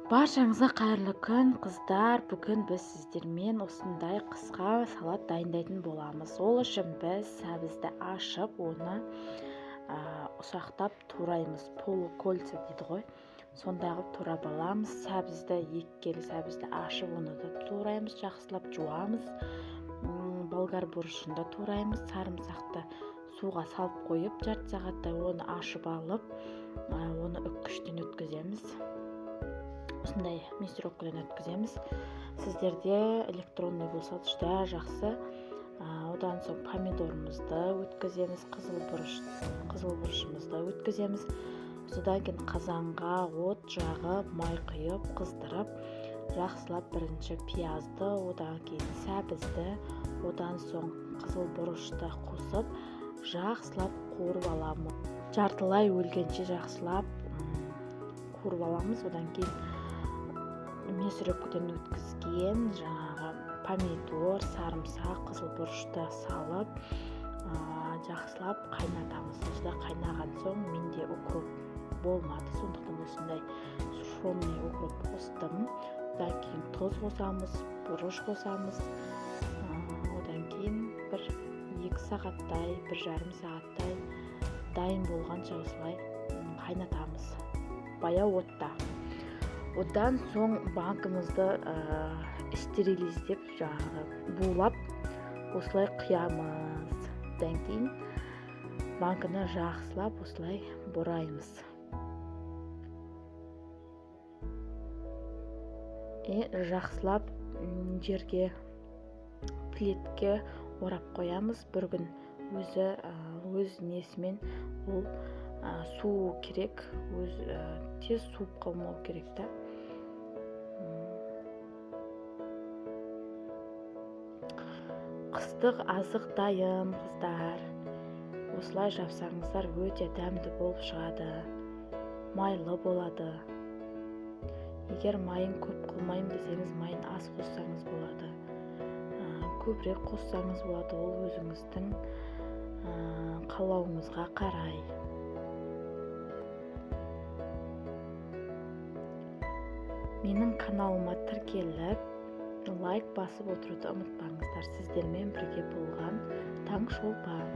Баршаңызға қайырлы күн, қыздар. Бүгін біз сіздермен осындай қысқа салат дайындайтын боламыз. Ол үшін біз сәбізді ашып, оны ұсақтап тураймыз. Полукольца дейді ғой. Сондай қылып турап аламыз. Сәбізді, 2 келі сәбізді ашып, оны да тураймыз, жақсылап жуамыз. Болгар бұрышын да тураймыз. Сарымсақты суға салып қойып, жарты сағаттай оны ашып алып, оны үккіштен өткіземіз. Осындай мясорубкадан өткіземіз. Сіздерде электронный болса жүдә жақсы. Одан соң помидорымызды өткіземіз, қызыл бұрышымызды өткіземіз. Содан кейін қазанға от жағып, май құйып, қыздырып, жақсылап бірінші пиязды, одан кейін сәбізді, одан соң қызыл бұрышты қосып, жақсылап қуырып аламыз. Жартылай өлгенше жақсылап қуырып аламыз. Одан кейін мясорубкадан өткізген жаңағы помидор, сарымсақ, қызыл бұрышты салып, жақсылап қайнатамыз. Осыда қайнаған соң менде укроп болмады, сондықтан осындай сушеный укроп қостым. Одан кейін тұз қосамыз, бұрыш қосамыз. Одан кейін бір екі сағаттай, бір жарым сағаттай дайын болғанша осылай қайнатамыз баяу отта. Одан соң банкімізді стерилиздеп, жаңағы булап осылай құямыз. Одан кейін банкіні жақсылап осылай бұраймыз. Жақсылап жерге, плетке орап қоямыз. Бір күн өз несімен ол суу керек, өз тез суып қалмау керек та. Қыстық азық дайын, қыздар. Осылай жапсаңыздар өте дәмді болып шығады, майлы болады. Егер майын көп қылмаймын десеңіз, майын аз қоссаңыз болады. Көбірек қоссаңыз болады, ол өзіңіздің қалауыңызға қарай. Менің каналыма тіркеліп, лайк басып отыруды ұмытпаңыздар. Сіздермен бірге болған Таңшолпан.